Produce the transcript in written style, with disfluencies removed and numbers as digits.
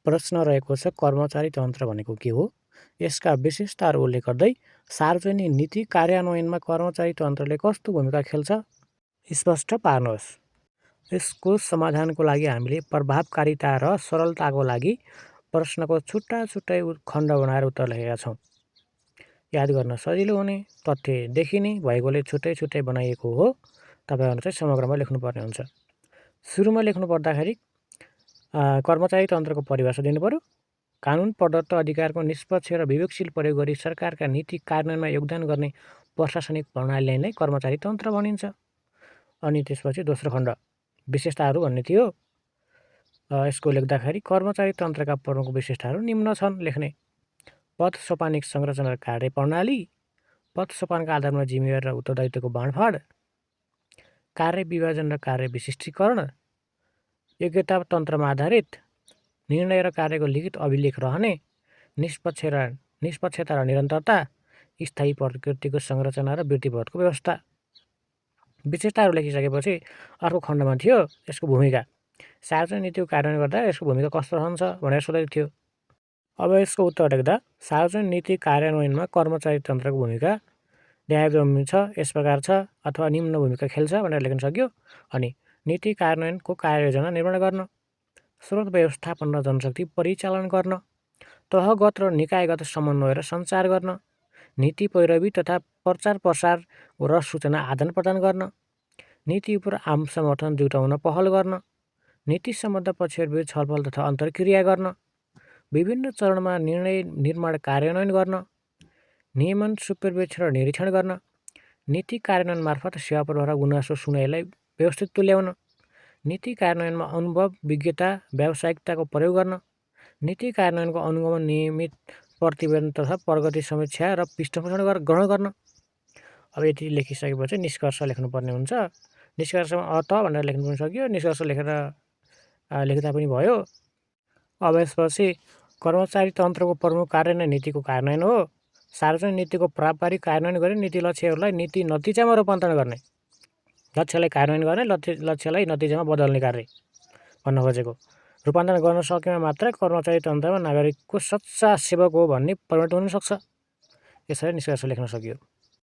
प्रश्न रहेको छ कर्मचारी तन्त्र भनेको के हो? यसका विशेषताहरू उल्लेख गर्दै सार्वजनिक नीति कार्यान्वयनमा कर्मचारी तन्त्रले कस्तो भूमिका खेल्छ स्पष्ट पार्नुहोस्। यसको समाधानको लागि हामीले प्रभावकारिता र सरलताको लागि प्रश्नको छुट्टा छुट्टै खण्ड बनाएर उत्तर लेखेका छौँ। याद गर्न सजिलो हुने, तथ्य देखिने भएकोले छुट्टै छुट्टै बनाइएको हो। तपाईँहरू चाहिँ समग्रमा लेख्नुपर्ने हुन्छ। सुरुमा लेख्नु पर्दाखेरि कर्मचारी तन्त्रको परिभाषा दिनु पर्यो। कानुन प्रदत्त अधिकारको निष्पक्ष र विवेकशील प्रयोग गरी सरकारका नीति कार्यान्वयनमा योगदान गर्ने प्रशासनिक प्रणालीलाई नै कर्मचारी तन्त्र भनिन्छ। अनि त्यसपछि दोस्रो खण्ड विशेषताहरू भन्ने थियो। यसको लेख्दाखेरि कर्मचारी तन्त्रका प्रमुख विशेषताहरू निम्न छन् लेख्ने। पद सोपानिक संरचना र कार्य प्रणाली, पद सोपानका आधारमा जिम्मेवारी र उत्तरदायित्वको बाँडफाँड, कार्य विभाजन र कार्य विशिष्टीकरण, योग्यता तन्त्रमा आधारित निर्णय र कार्यको लिखित अभिलेख रहने, निष्पक्षता र निरन्तरता, स्थायी प्रकृतिको संरचना र वृत्तिपदको व्यवस्था। विशेषताहरू लेखिसकेपछि अर्को खण्डमा थियो यसको भूमिका। सार्वजनिक नीतिको कार्यान्वयन गर्दा यसको भूमिका कस्तो रहन्छ भनेर सोधेको थियो। अब यसको उत्तर लेख्दा सार्वजनिक नीति कार्यान्वयनमा कर्मचारी तन्त्रको भूमिका ल्याएको छ, यस प्रकार छ अथवा निम्न भूमिका खेल्छ भनेर लेख्न सक्यो। अनि नीति कार्यान्वयनको कार्ययोजना निर्माण गर्न, स्रोत व्यवस्थापन र जनशक्ति परिचालन गर्न, तहगत र निकायगत समन्वय र सञ्चार गर्न, नीति पैरवी तथा प्रचार प्रसार र सूचना आदान प्रदान गर्न, नीति उप आम समर्थन जुटाउन पहल गर्न, नीति सम्बद्ध पक्षहरूबीच छलफल तथा अन्तर्क्रिया गर्न, विभिन्न चरणमा निर्णय निर्माण कार्यान्वयन गर्न, नियमन सुपर्यवेक्षण र निरीक्षण गर्न, नीति कार्यान्वयन मार्फत सेवा प्रवाह र गुनासो सुनाइलाई व्यवस्थित तुल्याउन, नीति कार्यान्वयनमा अनुभव, विज्ञता, व्यावसायिकताको प्रयोग गर्न, नीति कार्यान्वयनको अनुगमन, नियमित प्रतिवेदन तथा प्रगति समीक्षा र पृष्ठपोषण ग्रहण गर्न। अब यति लेखिसकेपछि निष्कर्ष लेख्नुपर्ने हुन्छ। निष्कर्षमा अत भनेर लेख्नु पनि सक्यो, निष्कर्ष लेख्दा पनि भयो। अब यसपछि कर्मचारी तन्त्रको प्रमुख कार्य नै नीतिको कार्यान्वयन हो। सार्वजनिक नीतिको प्रभावकारी कार्यान्वयन गरी नीति लक्ष्यहरूलाई नीति नतिजामा रूपान्तरण गर्ने, लक्ष्यलाई कार्यान्वयन गर्ने, लक्ष्यलाई नतिजामा बदल्ने कार्य भन्न खोजेको। रूपान्तरण गर्न सकेमा मात्र कर्मचारी तन्त्रमा नागरिकको सच्चा सेवक हो भन्ने परिणत हुन सक्छ। यसरी निष्कर्ष लेख्न सकियो।